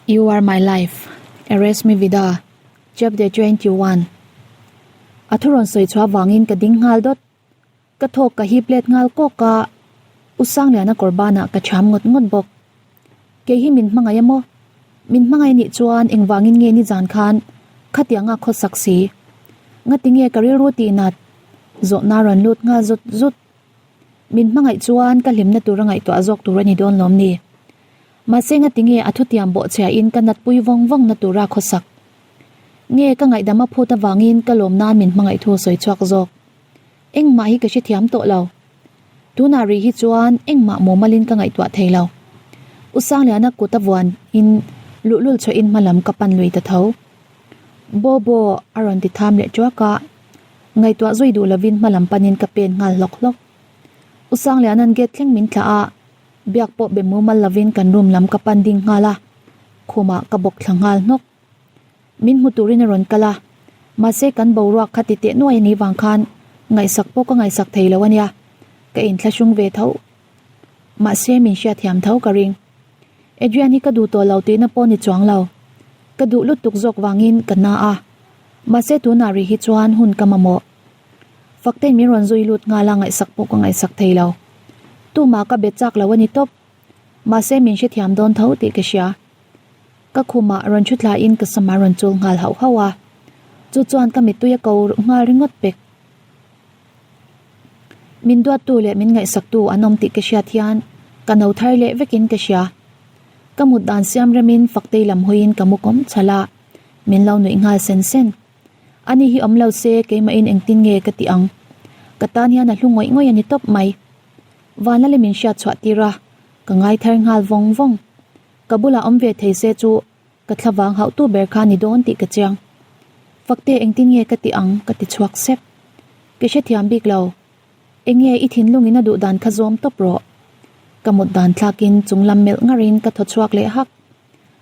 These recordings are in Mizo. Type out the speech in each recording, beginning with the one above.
You are my life, Erase mi vida, Chapter 21 A thu rawn sawi chhuah vangin ka ding nghal dawt. Ka thawk ka hip let nghal kawk a, U Sangliana kawr banah ka cham ngawt ngawt bawk. Kei hi min hmangaih a maw? Min hmangaih nih chuan engvangin nge nizan khan khatianga khawsak si? Ngatinge ka rilru tihnat zawhna rawn lut nghal zut zut? Min hmangaih chuan ka hlimna tura ngaihtuah zawk tur a ni dawn lawm ni? Mahse ngatinge a thutiam bawhchhia in ka natpui vawng vawng na tura khawsak? Nge ka ngaihdam a phut avangin ka lawm nan min hmangaih thu sawi chhuak zawk? Engmah hi ka hrethiam tawh lo. Tunah rih hi chuan engmah mumalin ka ngaihtuah thei lo. U Sangliana kut a vuan in luhlul chhuah in hmalam ka pan lui ta tho. Bobo a rawn ti tham leh ṭuak a, ngaihtuah zui duh lovin hmalam panin ka pen nghal hlawk hlawk. U Sangliana'n gate thleng min thlah a, biak pawh be mumal lovin kan room lam ka pan ding nghal a, khumah ka bawk thla nghal hnawk. Min hmu turin a rawn kal a, mahse kan boruak kha ti teh nuai a nih vang khan ngaihsak pawh ka ngaihsak thei lo a nia, ka inthlahrung ve tho. Mahse min hriatthiam tho ka ring. Adrian hi ka duh tawh lo tihna pawh ni chuang lo. Ka duh lutuk zawk vangin ka na a, mahse tunah rih hi chuan hun ka mamawh. Faktein min rawn zui lut nghal a, ngaihsak pawh ka ngaihsak thei lo. Tumah ka be chak lo a ni tawp. Mahse min hrethiam dawn tho tih ka hria. Ka khumah rawn thu thlain ka sam a rawn chul nghal hauh hauh a, chu chuan ka mittui a ko nghal ringawt pek. Min duattu leh min ngaihsaktu an awm tih ka hriat hian ka no thar leh vekin ka hria. Ka mut dan siam remin Faktei lam hawiin ka mu kawm chhalh a, min lo nuih nghal sen sen. Ani hi awm lo se keimahin engtin nge ka tih ang? Ka tan hian a hlu ngawih ngawih a ni tawp mai. Vanlali min hriat chhuah tir a, ka ngai thar nghal vawng vawng. Ka bulah awm ve thei se chu ka thlavang hauhtu ber kha ni dawn tih ka chiang. Fakte engtin nge ka ti ang ka ti chhuak sep. Ka hrethiam bik lo. Enge i thinlung in a duh dan kha zawm tawp rawh. Ka mut dan thlakin chunglam melh ngarin ka thaw chhuak leh hak.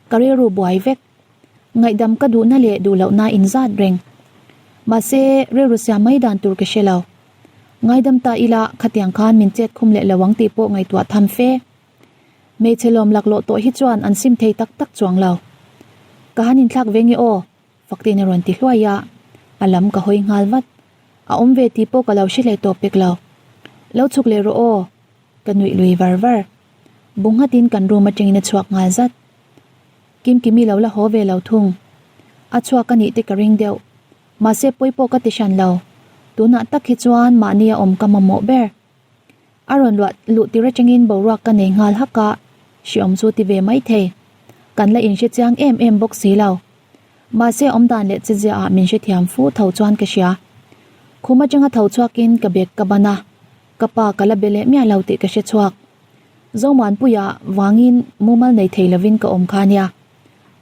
Ka rilru buai vek. Ngaihdam ka duhna leh duh lohna inzat reng. Mahse rilru siam mai dan tur ka hre lo. Ngaidam ta ila khatiang khan min chet khum leh lo ang tih pawh ngaihtuah tham fe. Hmeichhe lawm laklawh tawh hi chuan an sim thei tak tak chuang lo. Ka han inthlak ve nge aw, Faktein a rawn ti hluai a, a lam ka hawi nghal vat. A awm ve tih pawh ka lo hre leh tawh pek lo. Lo chhuk leh rawh aw, ka nuih lui var var. Bu nghatin kan room atangin a chhuak nghal zat. Kimkimi lo la haw ve lo thung. A chhuak a nih te ka ring deuh. Mahse pawi pawh ka ti hran lo. Tunah tak hi chuan mahni a awm ka mamawh ber. A rawn luah luh tir atangin boruak ka nei nghal hak a, hreawm chu ti ve mai thei. Kan la inhre chiang em em bawk si lo. Mahse awmdan leh chezia ah min hrethiam fu tho chuan ka hria. Khum atanga tho chhuakin ka bag ka ban a, ka pa ka la be leh miah lo tih ka hre chhuak. Zomuanpuia vangin mumal nei thei lovin ka awm kha nia.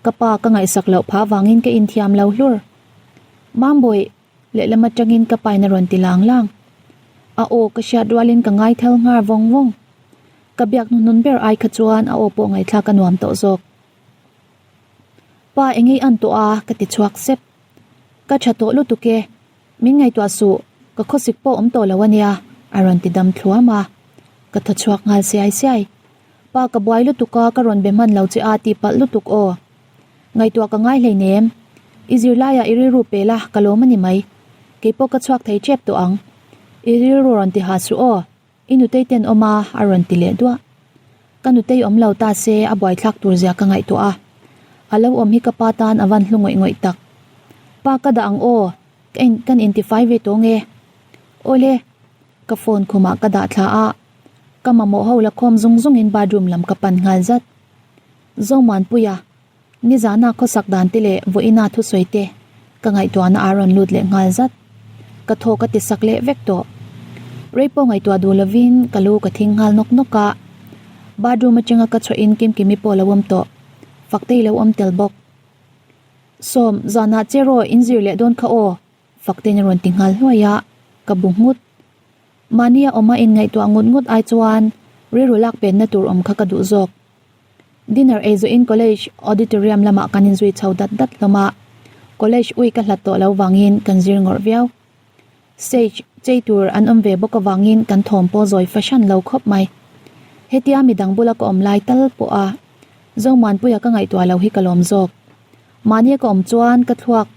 Ka pa ka ngaihsak loh phah vangin ka inthiam lo hlur. Mambawi. Lehlam atangin ka pain a rawn ti lang lang. A aw ka hriat rualin ka ngaithal nghar vawng vawng. Ka biak hnuhnun ber ai kha chuan a aw pawh ngaihthlak a nuam tawh zawk. Pa engei an tawh a ka ti chhuak sep. Ka tha tawh lutuk e, min ngaihtuah suh, ka khawsik pawh awm tawh lo ania a rawn ti dam thluam a. Ka thaw chhuak nghal siai siai. Pa ka buai lutuk a ka rawn be hman lo che a tih palh lutuk aw. Ngaihtuah ka ngai hleinem. I zirlaiah i rilru pe la, ka lawm a ni mai. Keipawh ka chhuak thei tep tawh ang. I rilru rawn ti ha suh aw. I nutei ten awm a, a rawn ti leh duah. Ka nutei awm lo ta se a buaithlak tur zia ka ngaihtuah a. A lo awm hi ka pa tan a van hlu ngawih ngawih tak. Pa ka dah ang aw, ka in kan intifai ve tawh nge? Awle, ka phone khumah ka dah thla a, ka mamawh ho la khawm zung zungin bathroom lam ka pan nghal zat. Zomuanpuia, nizana khawsak dan te leh vawiina thusawi te ka ngaihtuahna a rawn lut leh nghal zat. Ka thaw ka ti sak leh vek tawh. Rei pawh ngaihtuah duh lovin ka lu ka thing nghal nawk nawk a. Bathroom atanga ka chhuahin Kimkimi pawh lo awm tawh. Faktei lo awm tel bawk. Sawm, zanah che rawh inzir leh dawn kha aw, Faktein a rawn ti nghal hluai a, ka bu nghut. Mahnia awma inngaihtuah ngut ngut ai chuan rilru lak penna tur awm kha ka duh zawk. Dinner ei zawhin college auditorium lamah kan inzui chho dat dat hlawm a, college ui ka hlat tawh lo vangin kan zir ngawrh viau. Stage chei tur an awm ve bawk avangin kan thawm pawh zawi fahran lo khawp mai. Hetia midang bula ka awm lai tal pawh a. Zomuanpuia ka ngaihtuah lo hi ka lawm zawk. Mahnia ka awm chuan ka thluak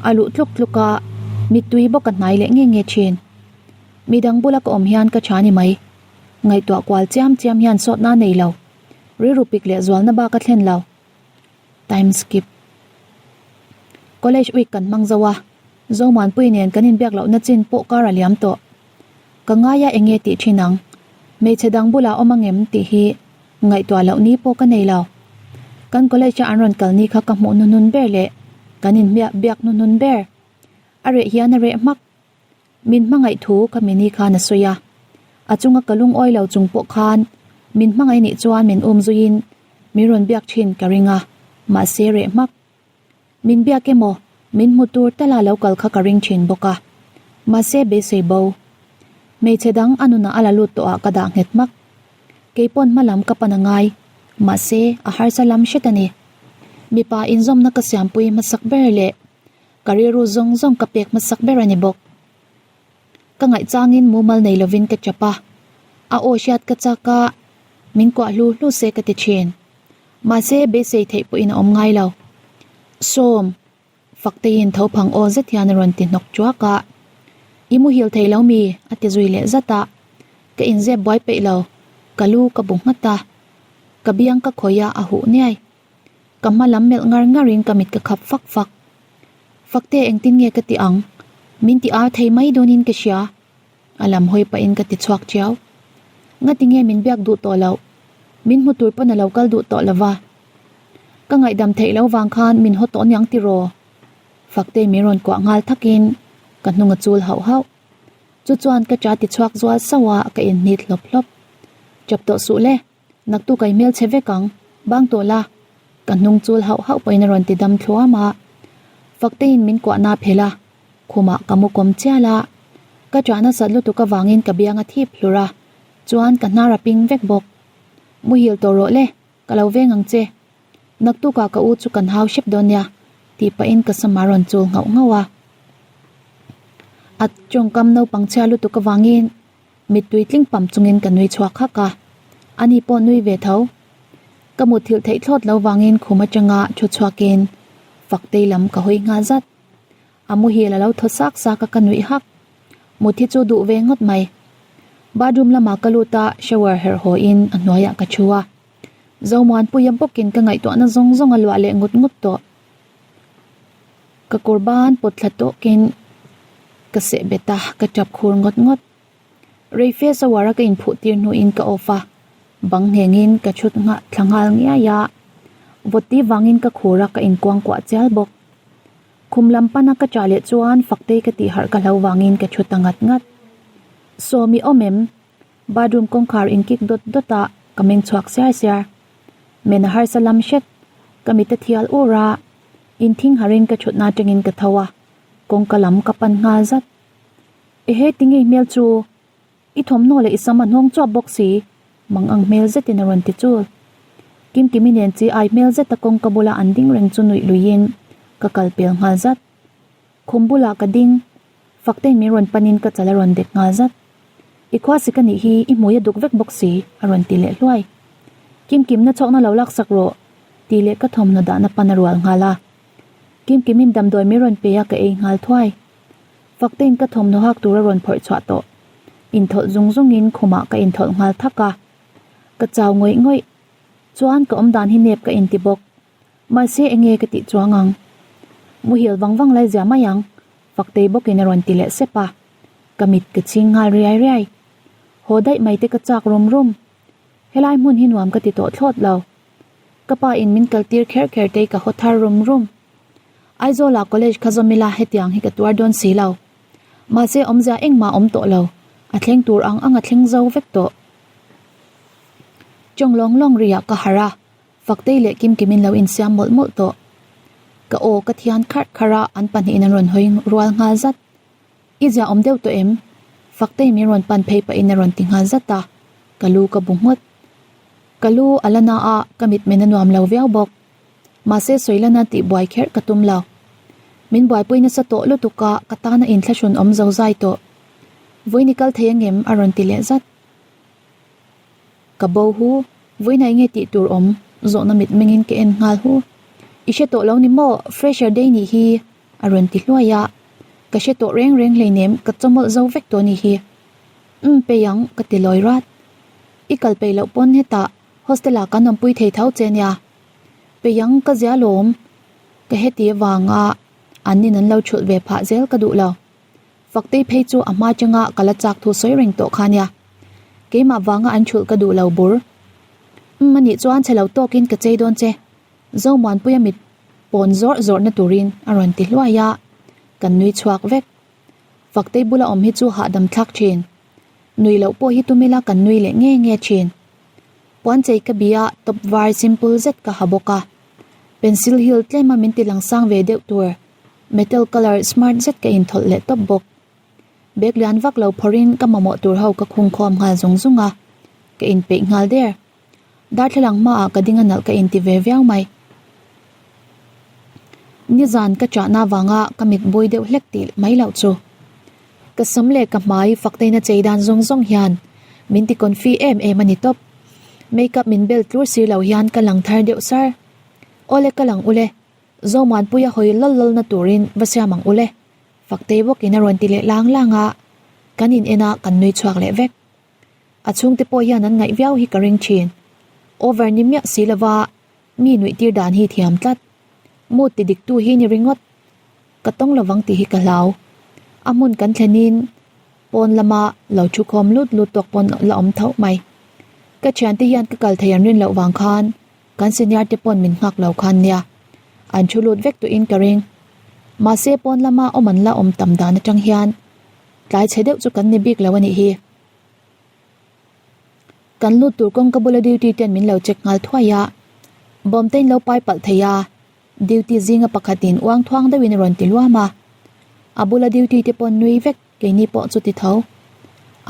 a luh tluk tluk a, mittui bawk ka hnai leh nge nge thin. Midang bula ka awm hian ka tha ni mai. Ngaihtuah kual chiam chiam hian sawtna a nei lo. Rilru pik leh zualna bak a thlen lo. Time skip. College week kan hmang zo a, Zomuanpui nen kan inbiak lohna chin pawh kar a liam tawh. Ka ngai a enge tih thin ang? Hmeichhe dang bulah awm angem tih hi ngaihtuah loh ni pawh ka nei lo. Kan college a an rawn kal ni kha ka hmuh hnuhnun ber leh kan inhmiah biak hnuhnun ber. A reh hian a reh hmak. Min hmangaih thu ka mi ni khan a sawi a. A chunga ka lungawi lo chung pawh khan min hmangaih nih chuan min um zuiin min rawn biak thin ka ring a, mahse reh hmak. Min biak emaw, min hmu tur tala lo kal kha ka ring thin bawk a. Mahse beisei bo. Hmeichhe dang a nunah a la lut tawh ah ka dah nghet hmak. Kei pawn hma lam ka pan a ngai. Mahse a harsa lam hret a ni. Mipa inzawmna ka siampui hmasak ber leh ka rilru zawng zawng ka pek hmasak ber a ni bawk. Ka ngaihchangin mumal nei lovin ka chap a, a aw hriat ka chak a, min kuah hlu hlu se ka ti thin. Mahse, beisei theih pawhin a awm ngai lo. Sawm, Fakteiin tho phang aw zet hian a rawn ti hnawk chuak a. I muhil thei lo mi? a ti zui leh zat a. Ka inzep buai peih lo, ka lu ka bu nghat a. Ka biang ka khawih a, a huh niai. Ka hma lam melh ngar ngarin ka mit ka khap fak fak. Fakte engtin nge ka ti ang? Min ti ar thei mai dawnin ka hria. A lam hawi pahin ka ti chhuak chiau. Ngati nge min biak duh tawh loh? Min hmu tur pawn a lo kal duh tawh lova. Ka ngaihdam theih lo vang khan min haw tawh niang tiraw? Fakte min rawn kuah nghal thakin ka hnung a chul hauh hauh. Chu chuan ka cha ti chhuak zual sauh a ka inhnit hlawp hlawp. Chap tawh suh le. Naktu ka i hmelchhe vek ang, bang tawh la. Ka hnung chul hauh hauh pawhin a rawn ti dam thluam a. Fakteiin min kuahna a phelh a, khumah ka mu kawm chial a. Ka ṭah nasat lutuk avangin ka biang a thip hlur a, chuan ka hnar a ping vek bawk. Muhil tawh rawh le, ka lo veng ang che. Naktukah ka u chu kan hau hrep dawn nia, tih pahin ka sam a rawn chul nghauh nghauh a. A tawngkam naupang chhia lutuk avangin Mittui tling pam chungin ka nui chhuak hak a, ani pawh nui ve tho. Ka mutthilh theih thlawt lo vangin khum atanga thu chhuakin Faktei lam ka hawi nghal zat. A muhil a lo thaw sak sak a ka nuih hak. Mut hi chu duh ve ngawt mai. Bathroom lamah ka lut a, shower herh hawiin a hnuaiah ka thu a. Zomuanpuia bawkin ka ngaihtuahna zawng zawng a luah leh ngut ngut tawh. Ka kawr ban pawt thla tawkin ka seh bet a, ka tap khur ngawt ngawt. Reife shower a ka inphuh tir hnuin ka off a, bang nghengin ka chhut nghah thla nghal ngiai a, vawt ti vangin ka khur a ka inkuang kuah chial bawk. Khum lam pana ka chah leh chuan Faktei ka tih harh ka hlo vangin ka chhut ta ngat ngat. Sawmi awm em? Bathroom kawngkhar inkik dawt dawt a ka meng chhuak siar siar. Men a harsa lam hret, ka mit a thial ur a, inthing harin ka thutna atangin ka tho a, kawngka lam ka pan nghal zat. Ehe tinge i hmel chu? I thawmhnaw leh i sam a hnawng chuap bawk si, mang ang hmel zetin a rawn ti chul. Kimkimi nen chi ai hmel zeta kawngka bula an ding reng chu nuih luiin ka kal pel nghal zat. Khum bulah ka ding, Faktein min rawn panin ka chal a rawn dek nghal zat. I khua sik a nih hi, i hmui a duk vek bawk si, a rawn ti leh hluai. Kimkimna chhawkna lo laksak rawh, tih leh ka thawmhnaw dahna pan a rual nghal a. Kimkimin damdawi min rawn pe a ka ei nghal thuai. Faktein ka thawmhnaw hak tur a rawn phawrh chhuah tawh. Inthawlh zung zungin khumah ka inthawlh nghal thak a. Ka chau ngawih ngawih. Chuan ka awmdan hi nep ka inti bawk. Mahse enge ka tih chuang ang? Muhil vang vang lai zia mai ang, Faktei bawkin a rawn ti leh sep a. Ka mit ka chhing nghal riai riai. Haw daih mai te ka chak rum rum. Helai hmun hi nuam ka ti tawh thlawt lo. Ka pa in min kal tir kher kher te ka haw thar rum rum. Aizawl ah college kha zawm ila hetiang hi ka tuar dawn si lo. Mahse awmzia engmah awm tawh lo, a thleng tur ang ang a thleng zo vek tawh. Chawng lawng lawng ri ah ka harh a, Faktei leh Kimkimin lo insiam mawlh mawlh tawh. Ka aw ka thian kharh kharh a, an pahnihin an rawn hawi rual nghal zat. I zia awm deuh tawh em? Faktei min rawn pan phei pahin a rawn ti nghal zat a, ka lu ka bu nghawt. Ka lu a la na a, ka mitmen a nuam lo viau bawk. Mahse sawi lana tih buai kherh ka tum lo. Min buaipui nasa tawh lutuk a, ka tana inthlahrun awm zo zai tawh. Vawiin i kal thei angem? a rawn ti leh zat. Ka bo hu, vawiin ah enge tih tur awm? Zawhna mit mengin ka en nghal hu. I hre tawh lo ni maw? Fresher day nih hi a rawn ti hluai a. Ka hre tawh reng reng hleinem, ka chawmawlh zo vek tawh nih hi. Umm pei ang, ka ti lawi rat. I kal peih loh pawn hetah hostel ah kan awmpui thei tho che nia. Pei ang ka zia lawm. Ka heti avanga an in an lo thulh ve phah zel ka duh lo. Faktei phei chu a hma changa ka la chak thu sawi reng tawh kha nia. Keimah vanga an thulh ka duh lo bur. Umm anih chuan chhe lo tawkin ka chei dawn che. Zomuanpuia mit pawn zawrh zawrh na turin a rawn ti hluai a, kan nui chhuak vek. Faktei bula awm hi chu hahdam thlak thin. Nui loh pawh hi tum ila kan nui leh nge nge thin. Puanchei ka bia top var simple zet ka ha bawk a. Pencil heel tlema min ti lang sang ve deuh tur metal colour smart zet ka inthawlh leh tawp bawk. Bag lian vak lo phawrhin ka mamawh tur ho ka khung khawm nghal zung zung a, ka inpeih nghal der. Darthlalang hmaah ka ding a nalh ka inti ve viau mai. Nizan ka chahna avanga ka mit bui deuh hlek tih mai loh chu. Ka sam leh ka hmai fakteina chei dan zawng zawng hian min ti confi em em a ni tawp. Makeup min bel tlur si lo hian ka lang thar deuh sar. Awle ka lang ule, Zomuanpuia hawi lawl lawl na turin va siam ang ule, Faktei bawkin a rawn ti leh lang lang a, kan in en a kan nui chhuak leh vek. A chhungte pawh hian an ngaih viau hi ka ring thin. Over ni miah si lova mi nuih tir dan hi thiam tlat. Mood ti dik tu hi ni ringawt. Ka tawng lovang tih hi ka hlau. A hmun kan thlenin pawn lama lo thu khawm lut lut tawk pawn la awm tho mai. Ka thiante hian ka kal thei an rin loh vang khan kan senior te pawn min nghak lo khan nia. An thu lut vek tuhin ka ring. Mahse pawn lama awm an la awm tam dan atang hian tlai chhe deuh chu kan ni bik lo a nih hi. Kan lut tur kawngka bula duty ten min lo check nghal thuai a, bawm te in lo pai palh thei a, duty zinga pakhatin uang thuang deuhin a rawn ti luam a, a bula duty te pawn nui vek keini pawh chu ti tho.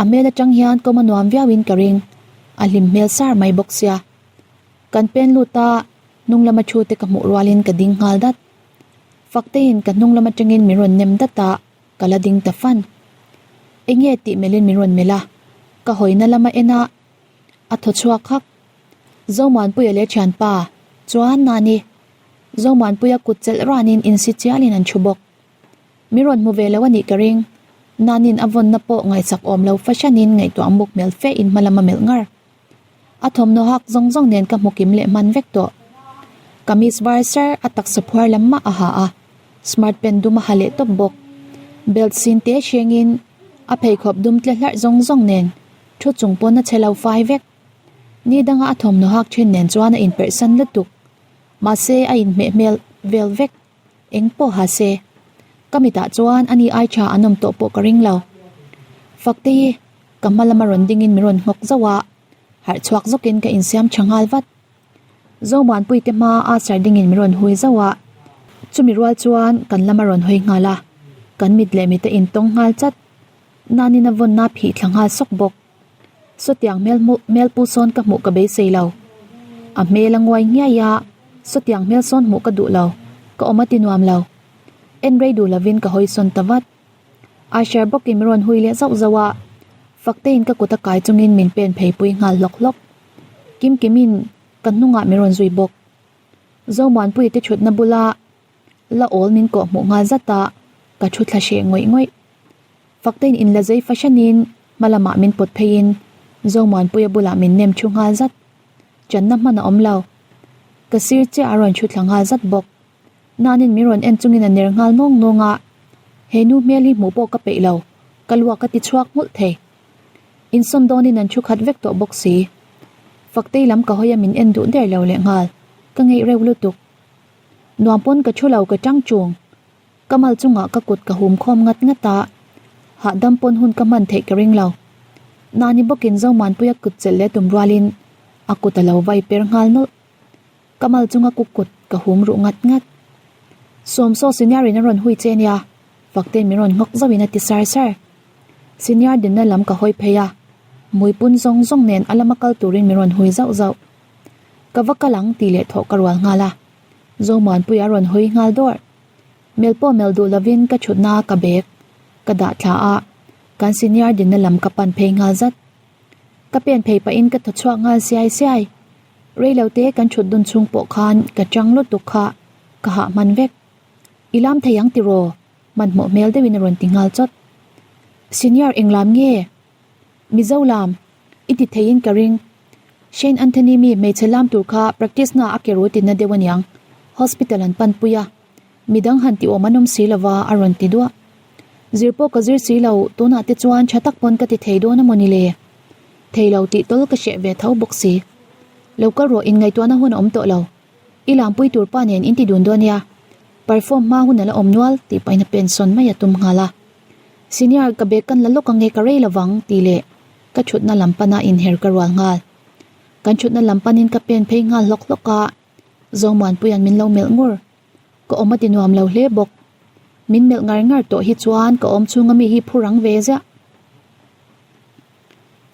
A hmel atang hian kawm a nuam viauin ka ring, a hlim hmel sar mai bawk sia. Kan pen lut a, hnung lama thu te ka hmuh rualin ka ding nghal dat. Faktein ka hnung lam atangin min rawn nem dat a, ka la ding ta fan. Enge tih melhin min rawn melh a, ka hawina lama en a, a thaw chhuak hak. Zomuanpuia leh thianpa chuan Nani, Zomuanpuia kut chelh ranin insi chialin an thu bawk. Min rawn hmu ve lo a nih ka ring. Nanin a vawnna pawh ngaihsak awm lo fahranin ngaihtuah muk hmel fe in hmalam a melh ngar. A thawmhnaw hak zawng zawng nen ka hmu kim leh hman vek tawh. Kamis var sar a taksa phuar lam mah a ha a, smart pen dum a ha leh tawp bawk. Belt sin te hrengin a pheikhawp dum tle hlarh zawng zawng nen thu chung pawn a che lo fai vek. Ni danga a thawmhnaw hak thin nen chuan a inperh san lutuk. Mahse a inhmeh hmel vel vek. Eng pawh ha se. Ka mitah chuan ani ai tha an awm tawh pawh ka ring lo. Faktei ka hma lama rawn dingin min rawn nghawk zauh a, harh chhuak zawkin ka insiam tha nghal vat. Zomuanpuite hma a sar dingin min rawn hui zauh a, chumi rual chuan kan lama rawn hawi nghal a, kan mit leh mit a intawng nghal chat. Nanin a vawnna phih thla nghal sawk bawk. Sawtiang hmel hmuh hmel pu sawn ka hmuh ka beisei lo. A hmel a nguai nghiai a, sawtiang hmel sawn hmuh ka duh lo, ka awm a ti nuam lo. En rei duh lovin ka hawi sawn ta vat. Asher bawkin min rawn hui leh zauh zauh a, Fakteiin ka kut a kai chungin min pen phei pui nghal hlawk hlawk. Kim Kimin ka hnungah min rawn zui bawk. Zomuanpuii te thutna bula la awl min kawh hmuh nghal zat a, ka thu thla hreh ngawih ngawih. Fakteiin in la zei fahranin hma lamah min pawt pheiin Zomuanpuia bulah min nem thu nghal zat. Channa hman a awm lo. Ka sir chiah a rawn thu thla nghal zat bawk. Nanin min rawn en chungin a ner nghal nawng nawng a, he nu hmel hi hmuh pawh ka peih lo, ka luak a ti chhuak nghulh thei. Insawn dawnin an thu khat vek tawh bawk si. Faktei lam ka hawi a min en duh der lo leh nghal, ka ngeih reuh lutuk. Nuam pawn ka thu lo ka tang chung. Ka mal chungah ka kut ka hum khawm ngat ngat a, hahdam pawn hun ka hman theih ka ring lo. Nani bawkin Zomuanpuia kut chelh leh tum rualin a kut a lo vai per nghal nawlh. Ka mal chunga ku kut ka hum ruh ngat ngat. Sawmsaw senior in a rawn hui che nia, Faktein min rawn nghawk zauhin a ti sar sar. Senior dinna lam ka hawi phei a, hmuipun zawng zawng nen a lama kal turin min rawn hui zauh zauh. Ka va kal ang tih leh thawh ka rual nghal a, Zomuanpuia a rawn hawi nghal dawrh. Mel pawh mel duh lovin ka thutna ka bag ka dah thla a, kan senior dinna lam ka pan phei nghal zat. Ka pen phei pahin ka thaw chhuak nghal siai siai. Reilote kan thut dun chhung pawh khan ka chang lutuk kha ka hah hman vek. I lam thei ang tiraw? Hmanhmawh hmel deuhin a rawn ti nghal chawt. Senior eng lam nge? Mizo lam i ti theiin ka ring. Shane Anthony mi hmeichhe lam tur kha practice na a ke ru tinna deuh aniang. Hospital an panpui a. Midang han ti awm an awm si lova a rawn ti duah. Zir pawh ka zir si lo, tunah te chuan tha tak pawn ka ti thei dawn a maw ni le? Thei lo tih tawl ka hreh ve tho bawk si. Lo kal rawh inngaihtuahna hun a awm tawh lo. I lampui tur pa nen in ti dun dawn nia. Perform hma hun a la awm nual tih pahin a pen sawn mai a tum nghal a. Senior ka bag kan la lawk ange ka rei lovang tih leh ka thutna lam pana inher ka rual nghal. Kan thutna lam panin ka pen phei nghal hlawk hlawk a, Zomuanpuia'n min lo melh ngur. Ka awm a ti nuam lo hle bawk. Min melh ngar ngar tawh hi chuan ka awm chhunga mi hi phu rang ve ziah.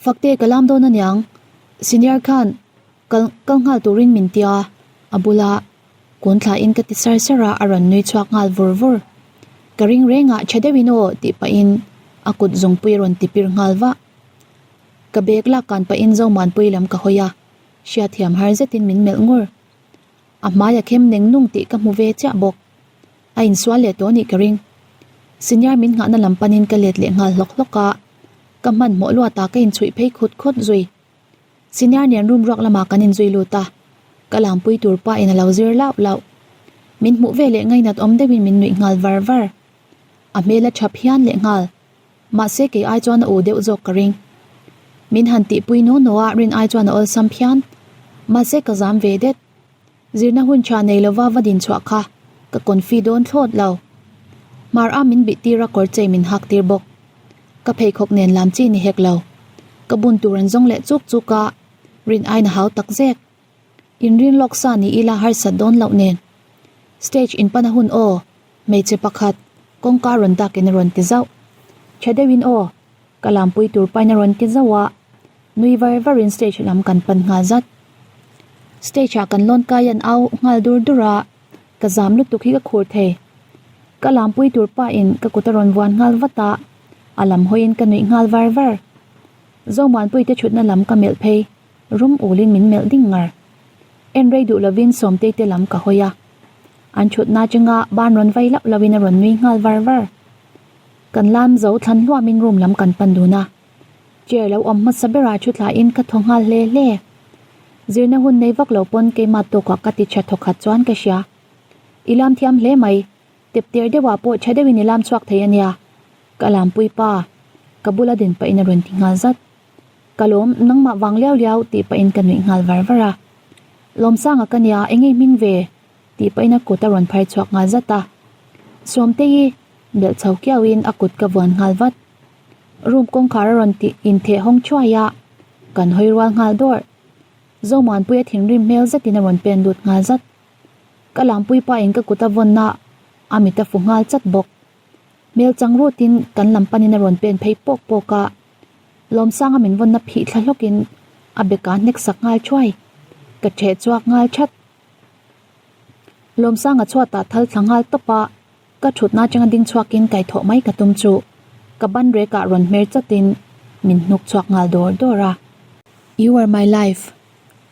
Fakte ka lam dawn aniang, senior khan kal kal nghal turin min tia a bula kun thlain ka ti sar sar a, a rawn nui chhuak nghal vur vur. Ka ring reng ah tha deuhin aw tih pahin a kut zungpui a rawn ti pir nghal vah. Ka bag lak kan pahin Zomuanpui lam ka hawi a, hriatthiam har zetin min melh ngur. A hmai a khem neng nung tih ka hmu ve chiah bawk. A insual leh tawh nih ka ring. Senior min nghahna lam panin ka let leh nghal hlawk hlawk a, ka hmanhmawh luatah ka inchhuih phei khut khut zui. Senior nen room ruak lamah kan inzui lut a, ka lampui tur pa in a lo zir lauh lauh. Min hmuh ve leh ngainat awm deuhin min nuih nghal var var. A hmel a thap hian leh nghal. Mahse kei ai chuan a u deuh zawk ka ring. Min han tihpui naw naw a rin ai chuan a awlsam phian. Mahse ka zam ve det. Zirna hun tha nei lova va din chhuah kha ka confi dawn thlawt lo. Hmar a min bih tir a kawr chei min hak tir bawk. Ka pheikhawk nen lam chi ni hek lo. Ka bun tur an zawng leh chuk chuk a, rin aiin a hau tak zek. Inring lawk sa ni ila harsat dawn loh nen. Stage in pan a hun aw, hmeichhe pakhat, kawngka rawn dak in a rawn ti zauh. Tha deuhin aw, ka lampui tur pain a rawn ti zauh a, nui var var in stage lam kan pan nghal zat. Stage ah kan lawn kai an au nghal dur dur a, ka zam lutuk hi ka khur thei. Ka lampui tur pa in ka kut a rawn vuan nghal vat a, a lam hawiin ka nuih nghal var var. Zomuanpui te thutna lam ka melh phei. Rum ulin min melh ding ngar. En rei duh lovin Sawmtei te lam ka hawi a. An thutna atanga ban rawn vai lauh lauhin a rawn nui nghal var var. Kan lam zo thlan hluamin room lam kan pan dun a. Chair lo awm hmasa berah thu thlain ka thaw nghal hle hle. Zirna hun nei vak lo pawn keimah tawkah ka ti tha thawkhat chuan ka hria. I lam thiam hle mai. Tepter deuhah pawh tha deuhin i lam chhuak thei ania. Ka lampui pa. Ka bula din pahin a rawn ti nghal zat. Ka lawm, nangmah vang liau liau tih pahin ka nuih nghal var var a. Lawmsanga ka nia, eng nge hming ve? tih pahin a kut a rawn phar chhuak nghal zat a. Sawmtei belh chho kiauin a kut ka vuan nghal vat. Room kawngkhar a rawn tih intheh hawng thuai a, kan hawi rual nghal dawrh. Zomuanpuia thinrim hmel zetin a rawn pen lut nghal zat. Ka lampui pahin ka kut a vawnna a mit a fu nghal chat bawk. Hmel chang rutin kan lam panin a rawn pen phei pawk pawk a. Lawmsanga min vawnna phih thla hlawkin a beka hnek sak nghal thuai. Ka ṭheh chhuak nghal that. Lawmsanga chhuatah thal thla nghal tawp a, ka ṭhutna atanga ding chhuakin kaithawh mai ka tum chu ka ban rekah rawn hmer chatin min hnuk chhuak nghal dawr dawr a. You are my life,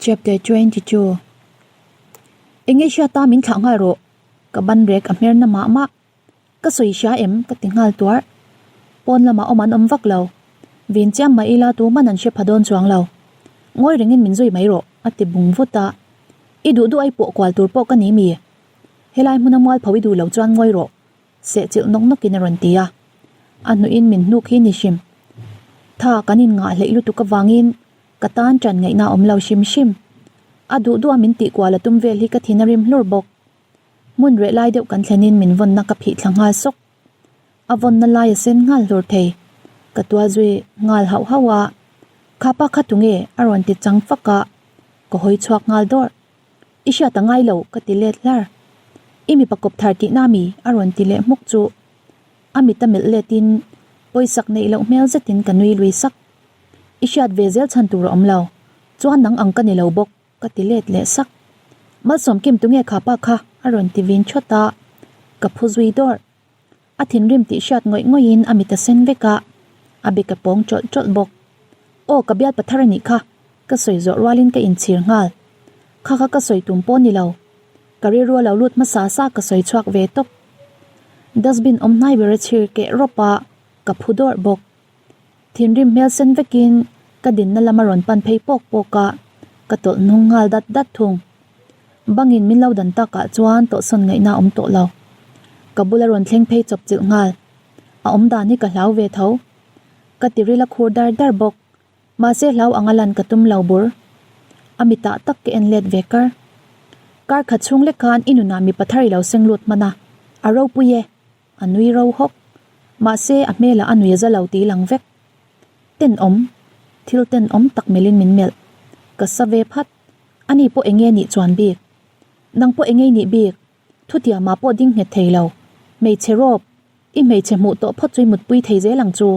Chapter 22 Enge hriata min thlah nghal rawh, ka ban rek a hmer na mah mah. Ka sawi hria em? ka ti nghal tuarh. Pawn lamah awm an awm vak lo. Vin chiam mai ila tu hman an hre pha dawn chuang lo. Ngawi rengin min zui mai rawh, a ti bung vut a. I duh duh ai pawh kual tur pawh ka ni mi? Helai hmuna mualpho i duh lo chuan ngawi rawh, seh chilh nawk nawkin a rawn ti a. A hnuhin min hnuk hi ni hrim. Tha kan inngah hleih lutuk avangin ka tan ṭan ngaihna a awm lo hrim hrim. A duh duh a min tih kual a tum vel hi ka thin a rim hlur bawk. Hmun reh lai deuh kan thlenin min vawnna ka phih thla nghal sawk. A vawnna lai a sen nghal hlur thei. Ka tual zui nghal hauh hauh a, Kha pa kha tunge? a rawn ti chang fak a, ka hawi chhuak nghal dawrh. I hriat a ngai lo ka ti let hlar. I mipa kawp thar tihna mi? a rawn ti leh hmuk chu. A mit a melh letin pawisak neih loh hmel zetin ka nui lui sak. I hriat ve zel chhan tur a awm lo. Chuan nang ang ka ni lo bawk. Ka ti let leh sak. Malsawm kim tunge kha pa kha a rawn ti vin thawt a, ka phu zui dawrh. A thinrim tih hriat ngawih ngawih in a mit a sen vek a, a bek a pawng tawlh tawlh bawk. Aw ka bial pathar a nih kha, ka sawi zawh rualin ka inchhir nghal. Kha kha ka sawi tum pawh ni lo. Ka rilru a lo lut hmasa sa ka sawi chhuak ve tawp. Dustbin awm hnai ber a chhir keh rawp a, ka phu dawrh bawk. Thinrim hmel sen vekin ka dinna lama rawn pan phei pawk pawk a, ka tawlh hnung nghal dat dat thung. Bangin min lo dan takah chuan tawlhsawn ngaihna a awm tawh lo. Ka bula rawn thleng phei chawp chilh nghal. A awm dan hi ka hlau ve tho. Ka tiril a khur dar dar bawk. Mahse hlau anga lan ka tum lo bur. A mitah tak ka en let ve kar. Kar khat chhung lek khan i nunah mipa thar i lo seng lut hman a, a ropui e. A nui ro hawk. Mahse a hmelah a nui a za lo tih lang vek. Tenawm. Thil tenawm tak melhin min melh. Ka sa ve phat. Ani pawh enge nih chuan bik. Nang pawh enge i nih bik. Thutiamah pawh ding nghet thei lo. Hmeichhe rawp. I hmeichhe hmuh tawh phawt chu i mutpui thei zel ang chu.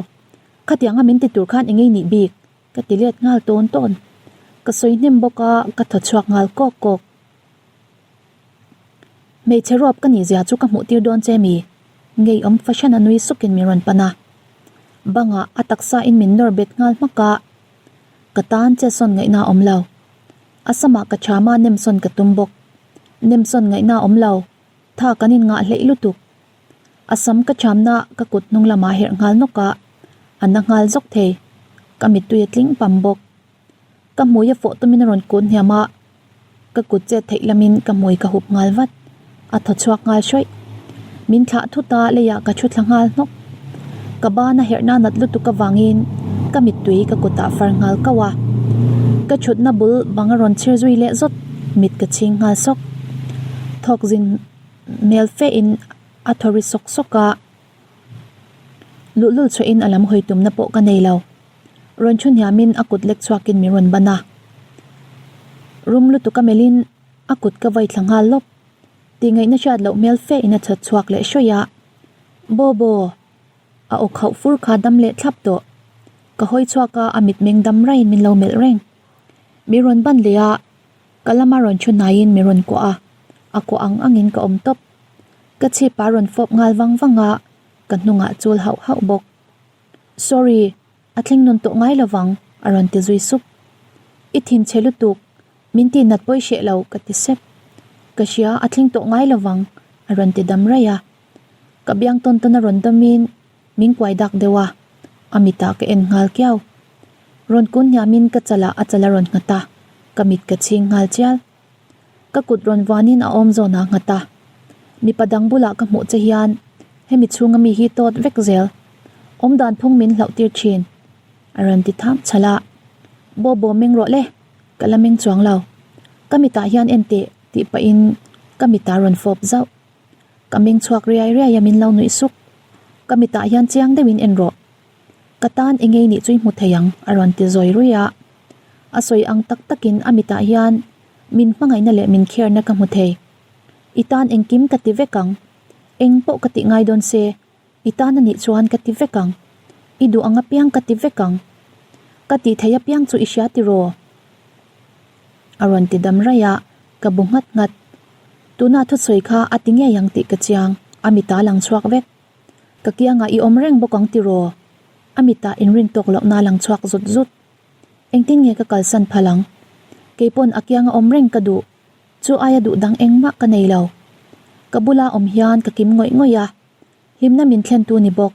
Khatianga min ti tur khan enge i nih bik. Ka ti let nghal tawn tawn. Ka sawi hnem bawk a, ka thaw chhuak nghal kawk kawk. Hmeichhe ruap ka nih zia chu ka hmuh tir dawn che mi? Ngeiawm fahran a nui sukin min rawn pan a. Bangah a taksa in min nawr bet nghal hmak a. Ka tan che sawn ngaihna a awm lo. A samah ka chhama nemsawn ka tum bawk. Nemsawn ngaihna a awm lo. Tha kan in ngah hleih lutuk. A sam ka chhamna ka kut hnung lamah herh nghal nawk a, a na nghal zawk thei. Ka mittui a tling pam bawk. Ka hmui a fawh tumin a rawn kun hniam a, ka kut chet theih lamin ka hmui ka hup nghal vat. A thaw chhuak nghal hrawih. Min thlah thut a, leiah ka thu thla nghal hnawk. Ka ban a herhna nat lutuk avangin ka mittui ka kutah far nghal kauh a. Ka thutna bul bang a rawn chhir zui leh zawt, mit ka chhing nghal sawk. Thawk zin hmel fe in a thaw ri sawk sawk a, luhlul chhuah in a lam hawi tumna pawh ka nei lo. Rawn thu hniam in a kut lek chhuak in min rawn ban a. Rum lutuk a melh in a kut ka vai thla nghal lawp. Tih ngaihna hriat loh hmel fe in a chhat chhuak leh hrawih a. Bobo! A aw khauh fur kha dam leh thlap tawh. Ka hawi chhuak a, a mitmeng dam raiin min lo melh reng. Min rawn ban leh a, Ka lama rawn thu hnaiin mi rawn kuah a, a kuah ang angin ka awm tawp. Ka chhip a rawn fawp nghal vang vang a, ka hnungah chul hauh hauh bawk. Sorry, a thleng nun tawh ngai lovang, a rawn ti zui sup. I thin chhe lutuk, min tih nat pawi hreh lo, ka ti sep. Ka hria, a thleng tawh ngai lovang, a rawn ti dam raih a. Ka biang tawn tawn a rawn dawmin min kuai dak deuh a, a mitah ka en nghal kiau. Rawn kun hniamin ka chalah a chal a rawn nghat a, ka mit ka chhing nghal chial. Ka kut rawn vuanin a awm zawnah a nghat a. Mipa dang bulah ka hmuh che hian hemi chhunga mi hi tawt vek zel. Awmdan phung min hlauh tir thin. A rawn ti tham chhalh a. Bobo meng rawh le, ka la meng chuang lo. Ka mitah hian en teh tih pahin ka mitah rawn fawp zauh. Ka meng chhuak riai riai a min lo nuih suk. Ka mitah hian chiang deuhin en rawh. Ka tan engei nih chu i hmu thei ang a rawn ti zawi ruih a. A sawi ang tak takin a mitah hian min hmangaihna leh min khiarna ka hmu thei. I tan engkim ka ti vek ang. Eng pawh ka tih ngai dawn se, i tan a nih chuan ka ti vek ang. I duh ang apiang ka ti vek ang. Ka tih theih apiang chu i hria tiraw? A rawn ti dam raih a, ka bu nghat nghat. Tuna thusawi kha a ti ngei ang tih ka chiang, a mitah a lang chhuak vek. Ka kiangah i awm reng bawk ang tiraw? A mitah inrin tawk lohna a lang chhuak zut zut. Engtin nge ka kalsan phal ang? Keipawn a kianga awm reng ka duh. Chu aia duh dang engmah ka nei lo. Ka bula awm hian ka kim ngawih ngawih a. Hlimna min thlentu ni bawk.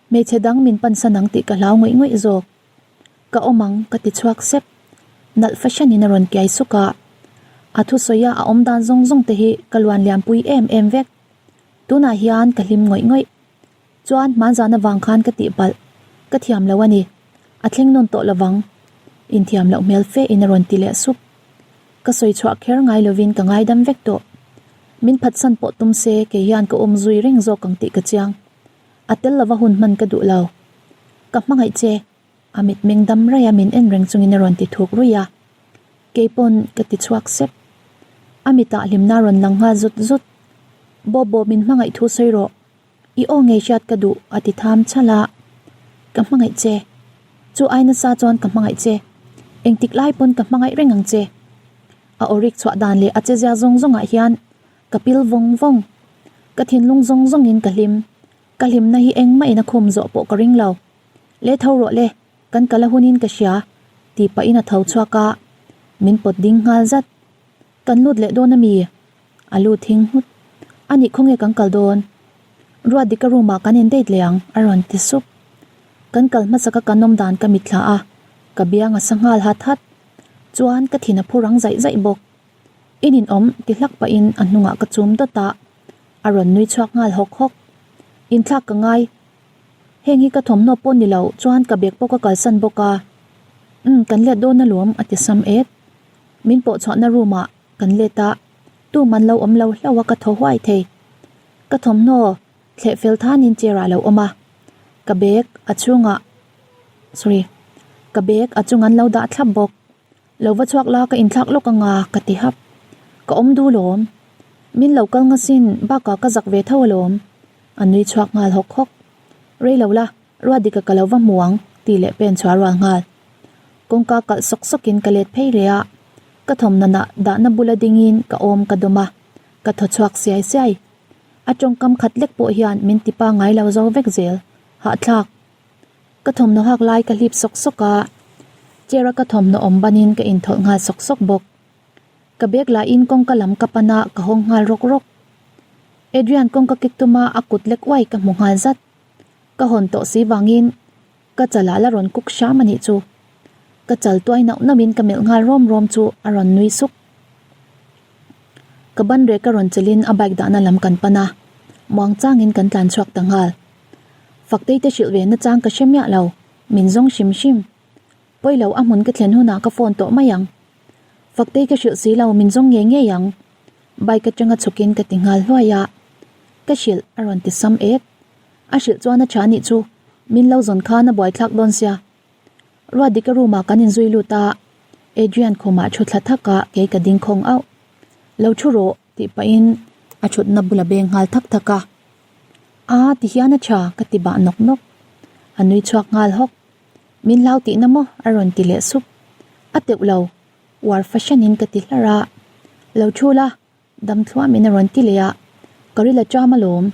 Hmeichhe dang min pansan ang tih ka hlau ngawih ngawih zawk. Ka awm ang, ka ti chhuak sep. Nalh fahranin a rawn kiai suk a. A thusawi a a awm dan zawng zawng te hi ka luan liampui em em vek. Tunah hian ka hlim ngawih ngawih. Chuan hmanzan avang khan ka tih palh. Ka thiam lo a ni. A thleng nawn tawh lovang. Inthiam loh hmel fe in a rawn ti leh sup. Ka sawi chhuah kher ngai lovin ka ngaidam vek tawh. Min phatsan pawh tum se kei hian ka awm zui reng zawk ang tih ka chiang. A tel lova hun hman ka duh lo. Ka hmangaih che. A mitmeng dam raih a min en reng chungin a rawn ti thuk ruih a. Keipawn ka ti chhuak sep. A mitah hlimna a rawn lang nghal zut zut. Bobo min hmangaih thu sawi rawh. I aw ngei hriat ka duh a ti tham chhalh a. Ka hmangaih che. Chu ai nasa chuan ka hmangaih che. Engtik lai pawn ka hmangaih reng ang che. A aw rik chhuah dan leh a chezia zawng zawngah hian ka pil vawng vawng. Ka thinlung zawng zawngin ka hlim. Ka hlimna hi engmah in a khum zawh pawh ka ring lo. Le tho rawh le, kan kal a hunin ka hria, tih pahin a tho chhuak a, min pawt ding nghal zat. Kan lut leh dawn ami? A lu thing nghut. Anih khawnge kan kal dawn? Ruatdika room ah kan in date leh ang a rawn ti sup. Kan kal hmasaka kan awm dan ka mitthla a, ka biang a sa nghal hat hat. Chuan ka thin a phu rang zaih zaih bawk. In in awm ti hlak pahin a hnungah ka chum dawt a, a rawn nui chhuak nghal hawk hawk. Inthlak ka ngai. Heng hi ka thawmhnaw pawh ni lo chuan ka bag pawh ka kalsan bawk a. Umm kan let dawn alawm a ti sam et. Min pawh chhuahna room ah kan let a, tu man lo awm lo hlauh a ka thaw huai thei. Ka thawmhnaw thleh fel thanin chair ah lo awm a, ka bag a chhungah sorry ka bag a chung an lo dah thlap bawk. Lo va chhuak la ka inthlak lawk anga ka ti hap. Ka awm duh lawm. Min lo kal ngasin bakah ka zak ve tho alawm. A nui chhuak nghal hawk hawk. Rei lo la, Ruatdika ka lo va hmu ang tih leh pen chhuah rual nghal. Kawngka kalh sawk sawkin ka let phei leh a. Ka thawmhnanah dahna bula dingin ka awm ka dawm a, ka thaw chhuak siai siai. A tawngkam khat lek pawh hian min ti pangngai lo zo vek zel. Hahthlak. Ka thawmhnaw hak lai ka hlip sawk sawk a, chair a ka thawmhnaw awm banin ka inthawlh nghal sawk sawk bawk. Ka bag lahin kawngka lam ka pan a, ka hawng nghal rawk rawk. Adrian kawngka kik tuma a kut lek uai ka hmu nghal zat. Ka hawn tawh si vangin ka chalah la rawn kuk hram a nih chu. Ka chal tuai nauh nauhin ka melh nghal rawm rawm chu a rawn nui suk. Ka ban rek a rawn chelin a bike dahna lam kan pan a, muang changin kan tlan chhuak ta nghal. Faktei te hrilh ve na chang ka hre miah lo, min zawng hrim hrim. Pawi lo a hmun ka thlen hunah ka phone tawh mai ang. Faktei ka hrilh si lo min zawng ngei ngei ang. Bike atanga chhukin ka ti nghal hluai a, ka hrilh a rawn ti sam et. A hrilh chuan a tha nih chu, min lo zawn khan a buaithlak dawn sia. Ruatdika room ah kan inzui lut a, Adrian khumah thu thla thak a kei ka ding khawng auh. Lo thu rawh tih pahin a thutna bula beng nghal thak thak a. Aa ti hian a tha ka ti bah nawk nawk. A nui chhuak nghal hawk. Min hlau tihna maw a rawn ti leh sup. A teuh lo, uar fahranin ka ti hlar a. Lo thu la, Dam thluamin a rawn ti leh a, Ka ril a cham alawm.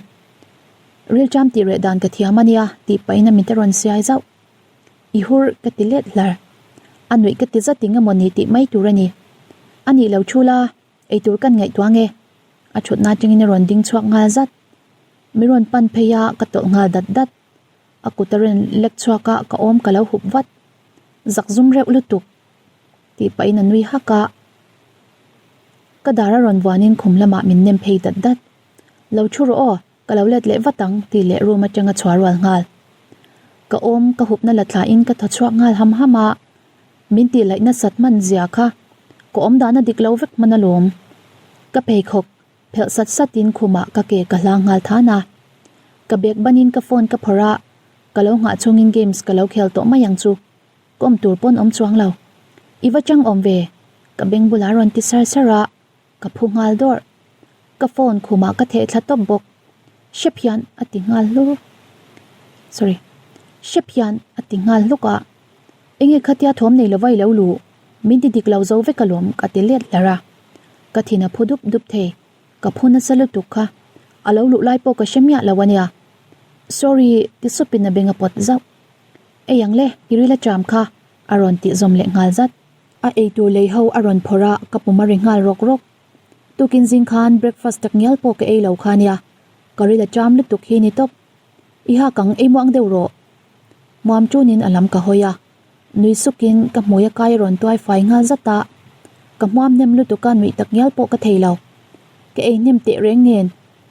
Ril cham tih reh dan ka thiam a nia tih pahin a mit a rawn siai zauh. I hur ka ti let hlar. A nuih ka ti zat eng emaw ni tih mai tur a ni. A nih lo thu la, eitur kan ngaihtuah nge? A thutna atangin a rawn ding chhuak nghal zat. Mi rawn pan phei a, ka tawlh nghal dat dat. A kut a rawn lek chhuak a, ka awm ka lo hup vat. Zak zum reuh lutuk. Tih pahin a nui hak a. Ka dar a rawn vuanin khum lamah min nem phei dat dat. Lo thu rawh aw, ka lo let leh vat ang tih leh room atanga chhuah rual nghal. Ka awm ka hupna la thlain ka thaw chhuak nghal ham ham a, min tih laih nasat hman zia kha ka awm dahna dik lo vek hman alawm. Ka pheikhawk phelh sat satin khumah ka ke ka hlang nghal than a. Ka bag banin ka phone ka phawrh a, ka lo nghah chungin games ka lo khel tawh mai ang chu. Ka awm tur pawn awm chuang lo. I va chang awm ve, ka beng bulah rawn ti sar sar a, ka phu nghal dawrh. Ka phone khumah ka theh thla tawp bawk. Hrep hian a ti nghal hlur. Sorry. Hrep hian a ti nghal hluk a. Enge khatia thawm nei lova i lo luh, min ti dik lo zo vek alawm ka ti let hlar a. Ka thin a phu dup dup thei. Ka phu nasa lutuk kha, a lo luh lai pawh ka hre miah lo ania. Sorry ti supin a beng a pawt zauh. Ei ang le, i ril a cham kha, a rawn tih zawm leh nghal zat. A eitur lei ho a rawn phawrh a, ka pum a ri nghal rawk rawk. Tukin zing khan breakfast tak ngial pawh ka ei lo kha nia, ka ril a cham lutuk hi ni tawp. I hak ang, ei muang deuh rawh. Muam tunin a lam ka hawi a, nui sukin ka hmui a kai a rawn tuai fai nghal zat a, ka hmuam hnem lutuk a nuih tak ngial pawh ka thei lo. Ka ei hnem teh reng nen,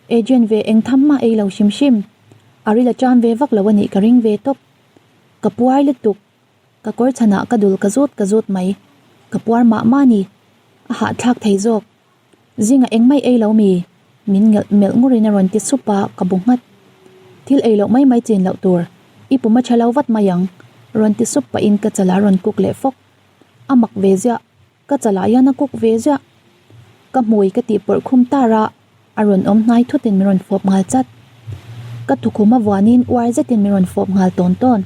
Adrian ve eng tham mah ei lo hrim hrim. A ril a cham ve vak lo a nih ka ring ve tawp. Ka puar lutuk. Ka kawr chhanah ka dul ka zut ka zut mai. Ka puar mah mah a ni. A hahthlak thei zawk. Zingah engmai ei lo mi? Min ngelh melh ngurin a rawn ti sup a, ka bu nghat. Thil ei loh mai mai chin loh tur. I pum a tha lo vat mai ang. Rawn ti sup pahin ka chalah a rawn kuk leh fawk. A mak ve ziah. Ka chalah hian a kuk ve ziah. Ka hmui ka tih pawrh khum tar a, a rawn awm hnai thutin min rawn fawp nghal chat. Ka thukhum a vuanin uar zetin min rawn fawp nghal tawn tawn.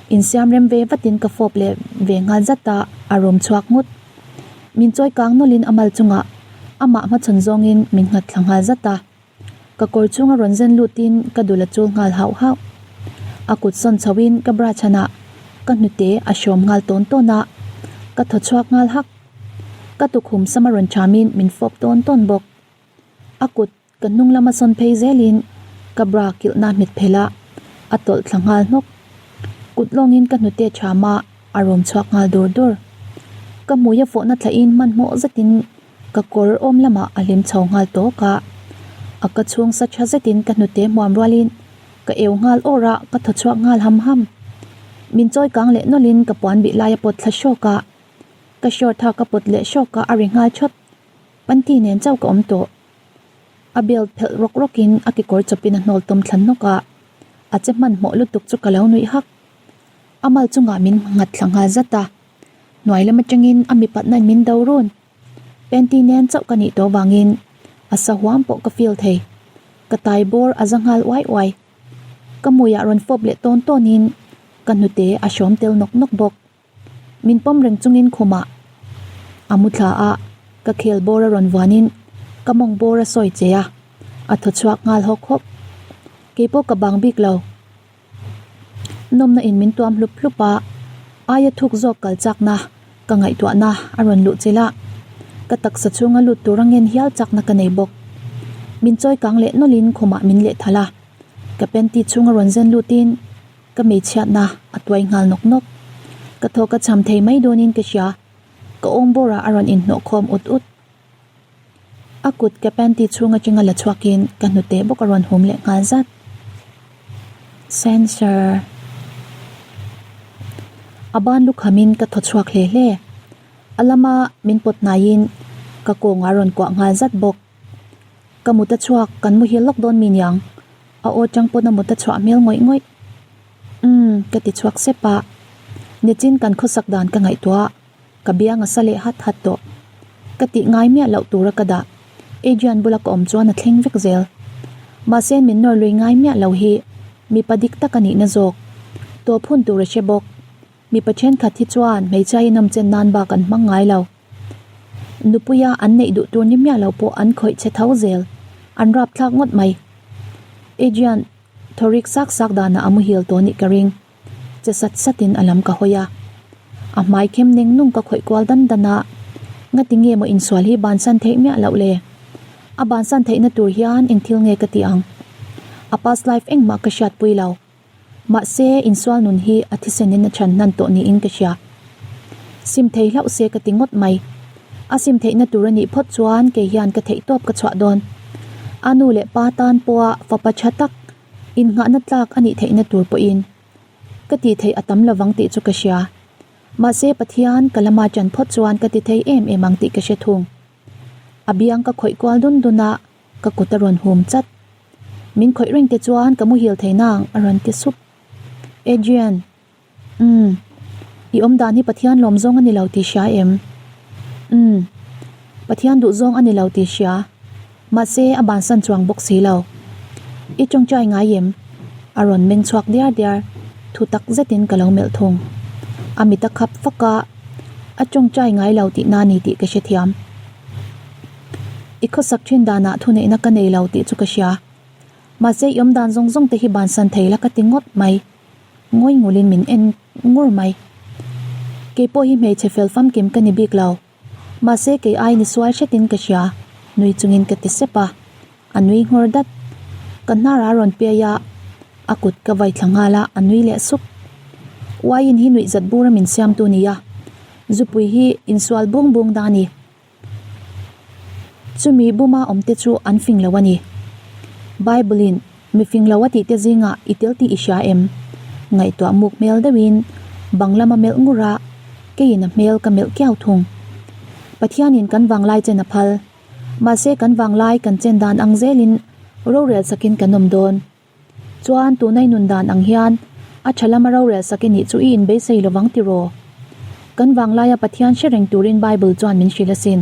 Insiam rem ve vatin ka fawp leh ve nghal zat a, a rawm chhuak nghut. Min chawi kang nawlhin a mal chungah amah hmachhawn zawngin min nghat thla nghal zat a. Ka kawr chhunga rawn zen lutin ka dul a chul nghal hauh hauh. A kut sawn chhoin ka bra chhanah ka hnute a hrawm nghal tawn tawn a, ka thaw chhuak nghal hak. Ka tukhum sama rawn thamin min fawp tawn tawn bawk. A kut ka hnung lama sawn phei zelin ka bra kilhna hmet phelh a, a tawlh thla nghal hnawk. Kut lawngin ka hnute tham a, a rawm chhuak nghal dur dur. Ka hmui a fawhna thlahin hmanhmawh zetin ka kawr awm lamah a hlim chho nghal tawk a. A ka chhung sa tha zetin ka hnute hmuam rualin ka eu nghal awr a, ka thaw chhuak nghal ham ham. Min chawi kang leh nawlhin ka puan bih lai a pawt thla hrawk a. Ka short ha ka pawt leh hrawk a, a ri nghal thawt. Panty nen chauh ka awm tawh. A belt phelh rawk rawkin a kekawr chawpin a hnawl tawm thla hnawk a, a che hmanhmawh lutuk chu ka lo nuih hak. A mal chungah min nghat thla nghal zat a, hnuai lam atangin a mipatna in min do run. Panty nen chauh ka nih tawh vangin a sa huam pawh ka feel thei. Ka tai bawr a za nghal uai uai. Ka hmuiah rawn fawp leh tawn tawnin ka hnute a hrawm tel nawk nawk bawk. Min pawm reng chungin khumah a mu thla a, ka khel bawr a rawn vuanin ka mawng bawr a sawi che a, a thaw chhuak nghal hawk hawk. Keipawh ka bang bik lo. Nawmna in min tuam hlup hlup a, aia thuk zawk kal chakna ka ngaihtuahna a rawn luh chilh a, ka taksa chhunga lut tur a ngen hial chakna ka nei bawk. Min chawi kang leh nawlhin khumah min leh thalh a, ka panty chhunga rawn zen lutin, Ka hmeichhiatna a tuai nghal nawk nawk. Ka thaw ka cham thei mai dawnin ka hria. Ka awm bawrah a rawn inhnawh khawm ut ut. A kut ka panty chhung atanga la chhuakin ka hnute bawk a rawn hum leh nghal zat. Sensor. A ban lukhamin ka thaw chhuak hle hle. A lama min pawt hnaiin ka kawngah a rawn kuah nghal zat bawk. Ka mut a chhuak, kan muhil lawk dawn mi niang. A aw chang pawn a mut a chhuah hmel ngawih ngawih. Umm, ka ti chhuak sep a. Nichin kan khawsak dan ka ngaihtuah a, ka biang a sa leh hat hat tawh. Ka tih ngai miah loh tura ka dah. Adrian bula ka awm chuan a thleng vek zel. Mahse min nawr lui ngai miah lo hi mipa dik tak a nihna zawk. Tawp hun tur a hre bawk. Mipa thenkhat hi chuan hmeichhia hi nawmchen nan bak an hmang ngai lo. Nupuia an neih duh tur ni miah lo pawh an khawih che tho zel. An rap thlak ngawt mai. Adrian thawrik sak sak danah a muhil tawh nih ka ring. Che sat satin a lam ka hawi a. A hmai khem neng nung ka khawih kual dan dan a. Ngati nge maw insual hi bansan theih miah loh le? A bansan theihna tur hian eng thil nge ka tih ang? A past life engmah ka hriatpui lo. Mahse, insual nun hi a thisenin a chhan hnan tawh niin ka hria. Sim thei hlauh se ka ti ngawt mai. A sim theihna tur a nih phawt chuan kei hian ka theih tawp ka chhuah dawn. A nu leh pa tan pawha fapa tha tak, innghahna tlak a nih theihna tur pawhin ka tih theih a tam lovang tih chu ka hria. Mahse, Pathian ka lama chan phawt chuan ka ti thei em em ang tih ka hre thung. A biang ka khawih kual dun dun a, ka kut a rawn hum chat. Min khawih reng te chuan ka muhil thei nang a rawn ti sup. Adrian, Umm, i awm dan hi Pathian lawm zawng a ni lo tih hria em? Umm, Pathian duh zawng a ni lo tih hria. Mahse a bansan chuang bawk si lo. I tawngtai ngai em? A rawn meng chhuak diar diar, thu tak zetin ka lo melh thung. A mit a khap fak a, a tawngtai ngai lo tih na ni tih ka hrethiam. I khawsak thin danah thuneihna ka nei lo tih chu ka hria. Mahse i awm dan zawng zawng te hi bansan thei la ka ti ngawt mai. Ngawi ngulin min en ngur mai. Kei pawh hi hmeichhe fel famkim ka ni bik lo. Mahse kei ai ni sual hretin ka hria, nui chungin ka ti sep a. A nui nghawr dat. Ka hnar a rawn piai a, a kut ka vai thla nghal a, a nui leh sup. Uaiin hi nuihzat bura min siamtu nia. Zupui hi insual bung bung da a ni. Chumi buma awmte chu an fing lo a ni. Bible-in mi fing lo a tihte zingah i tel tih i hria em? Ngaihtuah muk hmel deuhin bang lama melh ngur a, keiin a hmel ka melh kiau thung. Pathianin kan vanglai chen a phal. Mahse kan vanglai kan chen dan ang zelin rorel sakin kan awm dawn. Chuan tunai nun dan ang hian a tha lama rorel sak i nih chu i inbeisei lovang tiraw? Kan vanglaia Pathian hre reng turin Bible chuan min hrilh asin.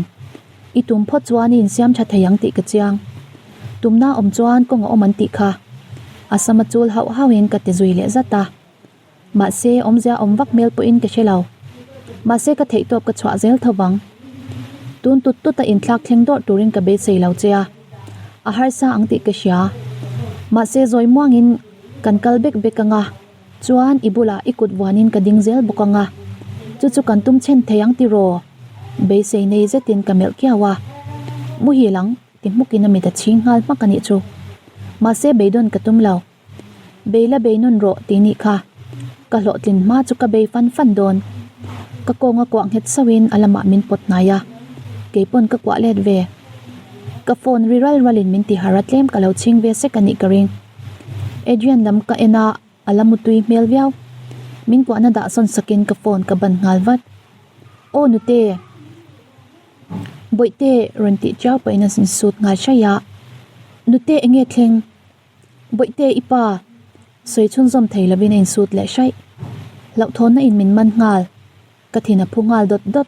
I tum phawt chuan i insiam tha thei ang tih ka chiang. Tumna awm chuan kawng a awm an tih kha. A sama chul hauh hauhin ka ti zui leh zat a. Mahse awmzia awm vak hmel pawhin ka hre lo. Mahse ka theihtawp ka chhuah zel tho vang. Tun tut tut a inthlak thleng dawrh turin ka beisei lo che a. A harsa ang tih ka hria. Mahse zawi muangin kan kal bek bek anga, chuan i bulah i kut vuanin ka ding zel bawk anga. Chu chu kan tum chhen thei ang tiraw? Beisei nei zetin ka melh kiau a, Muhil ang ti hmukin a mit a chhing nghal hmak a nih chu. Mahse beidawn ka tum lo. Bei la bei nawn rawh tih nih kha. Ka hlawhtlin hma chu ka bei fan fan dawn. Ka kawnga kuah nghet sauhin a lamah min pawt hnai a, keipawn ka kuah let ve. Ka phone ri ral ralin min ti har a tlem ka lo chhing ve sek a nih ka ring. Adrian lam ka en a, a la mutui hmel viau. Min kuahna dah sawn sakin ka phone ka ban nghal vat. Aw nute! Bawihte rawn tih chiau pahin a insut nghal hraih a. Nute enge thleng? Bawihte i pa! Sawi chhunzawm thei lovin a insut leh hraih. Hlauhthawnna in min man nghal. Ka thin a phu nghal dawt dawt.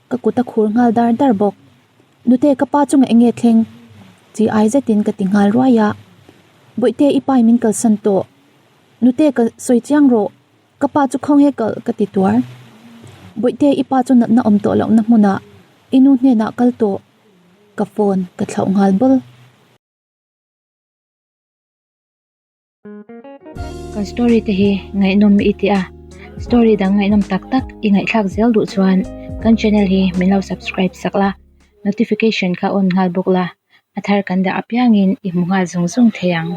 Ka kut a khur nghal dar dar bawk. Nute ka pa chungah enge thleng? Chi ai zetin ka ti nghal ruai a. Bawihte i pa in min kalsan tawh. Nute ka sawi chiang rawh. Ka pa chu khawnge kal ka ti tuar. Bawihte i pa chu natna awm tawh lohna hmunah i nu hnenah kal tawh. Ka phone ka thlauh nghal bawl. Kan story te hi ngaihnawm i ti a, story dang ngaihnawm tak tak i ngaihthlak zel duh chuan kan channel hi min lo subscribe sak la, notification kha on nghal bawk la, a thar kan dah apiangin i hmu nghal zung zung thei ang.